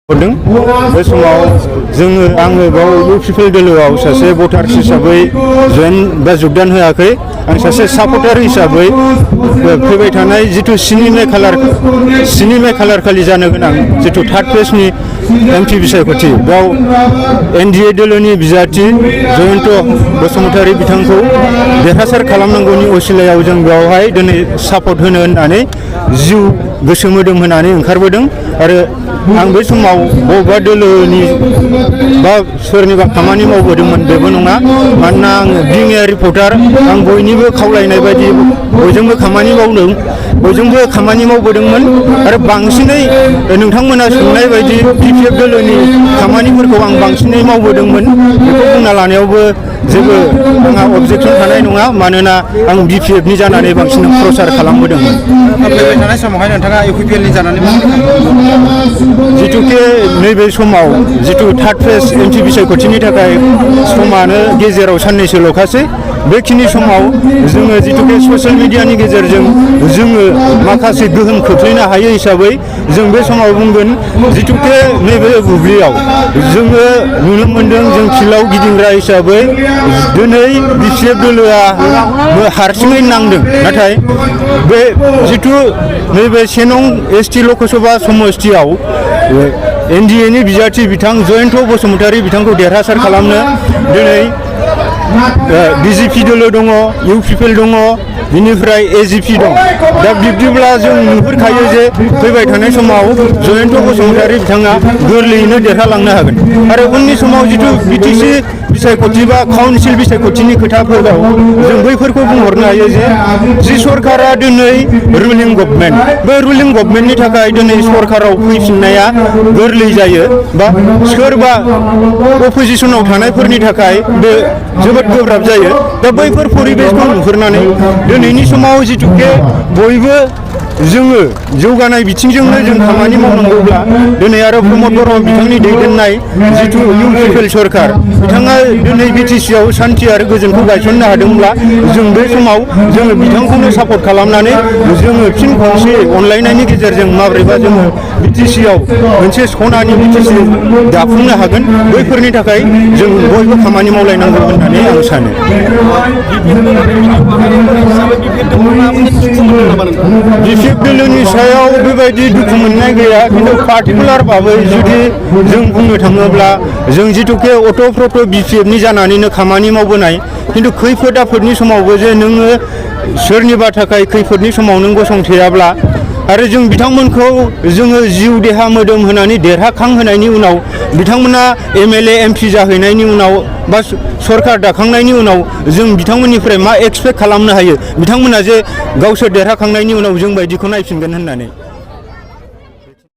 बे समाव जोङो आङो गाव इउपिपिएल दोलोआव सासे भटार्स हिसाबै जयेन बा जगदान होआखै आं सासे सापर्टार हिसाबै फैबाय थानाय जितु 7 मे खालार खालि जानो गोनां जितु थार्ड फेजनि एमपि बिसायख'थि बेयाव एनडिए दोलोनि बिजाथि जयन्त बसुमतारी बिथांखौ देरहासार खालामनांगौनि असिलायाव जों बेवहाय दिनै सापर्ट होनो होननानै जिउ गोसो मोदोम होनानै ओंखारबोदों आरो आं बे समाव बबेबा दोलोनि बा सोरनिबा खामानि मावबोदोंमोन बेबो नङा मानोना आङो बिं ए रिपर्टार आं बयनिबो खावलायनाय बायदि बयजोंबो खामानि मावबोदोंमोन आरो बांसिनै नोंथांमोना सोंनाय बायदि बिपिएफ दोलोनि खामानिफोरखौ आं बांसिनै मावबोदोंमन बेखौ बुंना लानायावबो जेबो आंहा अबजेक्सन थानाय नङा मानोना आं बिपिएफनि जानानै बांसिन प्रचार खालामबोदोंमोन। फैबाय थानाय समावहाय नोंथाङा इउपिपिएलनि जानानै जितुके नैबे समाव जितु थार्ड फेज एमपि बिसायख'थिनि थाखाय समानो गेजेराव साननैसोल'खासै बेखिनि समाव जोङो जितुके ससियेल मिडियानि गेजेरजों जोङो माखासे गोहोम खोख्लैनो हायो हिसाबै जों बे समाव बुंगोन जितुके नैबे बुब्लियाव जोङो नुनो मोनदों जों फिल्डआव गिदिंग्रा हिसाबै दिनै बिपिएफ दोलोआ हारसिङै नांदों नाथाय बे जितु नैबे 7 नं एसटि लकसभा समस्तियाव एनडिएनि बिजाथि बिथां जयन्त बसुमतारी बिथांखौ देरहासार खालामनो दिनै बिजेपि दोलो दङ इउपिपिएल दङ बिनिफ्राय एजिपि दं दा बिब्दिब्ला जों नुहुरखायो जे फैबाय थानाय समाव जयन्त बसुमतारी बिथाङा गोरलैयैनो देरहालांनो हागोन आरो उननि समाव जितु बिटिसि बिसायख'थि बा काउन्सिल बिसायख'थिनि खोथाफोराव जों बैफोरखौ बुंहरनो हायो जे सरकारा दिनै रुलिं गभर्नमेन्ट बे रुलिं गभर्नमेन्टनि थाखाय दिनै सरकाराव फैफिननाया गोरलै जायो बा सोरबा अपोजिसनाव थानायफोरनि थाखाय बे जोबोद गोब्राब जायो दा बैफोर परिबेसखौ नुहुरनानै दिनैनि समाव जितुके बयबो जोङो जौगानाय बिथिंजोंनो जों खामानि मावनांगौब्ला दिनै आरो प्रमद बर' बिथांनि दैदेननाय जितु इउपिपिएल सरकार बिथाङा दिनै बिटिसिआव सान्थि आरो गोजोनखौ गायसननो हादोंब्ला जों बे समाव जोङो बिथांखौनो सापर्ट खालामनानै जोङो फिन खनसे अनलायनायनि गेजेरजों माब्रैबा जोङो बिटिसिआव मोनसे सनानि बिटिसि दाफुंनो हागोन बैफोरनि थाखाय जों बयबो खामानि मावलायनांगौ होननानै आं सानो। बिपिएफ दोलोनि सायाव बेबायदि दुखु मोननाय गैया खिन्थु पार्टिकुलार भाबै जुदि जों बुंनो थाङोब्ला जों जितुके अट'प्रट' बिपिएफनि जानानैनो खामानि मावबोनाय खिन्थु खैफोद आफोदनि समावबो जे नोङो सोरनिबा थाखाय खैफोदनि समाव नों गसंथेयाब्ला आरो जों बिथांमोनखौ जोङो जिउ देहा मोदोम होनानै देरहाखांहोनायनि उनाव बिथांमोना एमएलए एमपि जाहैनायनि उनाव बा सरकार दाखांनायनि उनाव जों बिथांमोननिफ्राय मा एक्सपेक्ट खालामनो हायो बिथांमोना जे गावसोर देरहाखांनायनि उनाव जों बायदिखौ नायफिनगोन होननानै।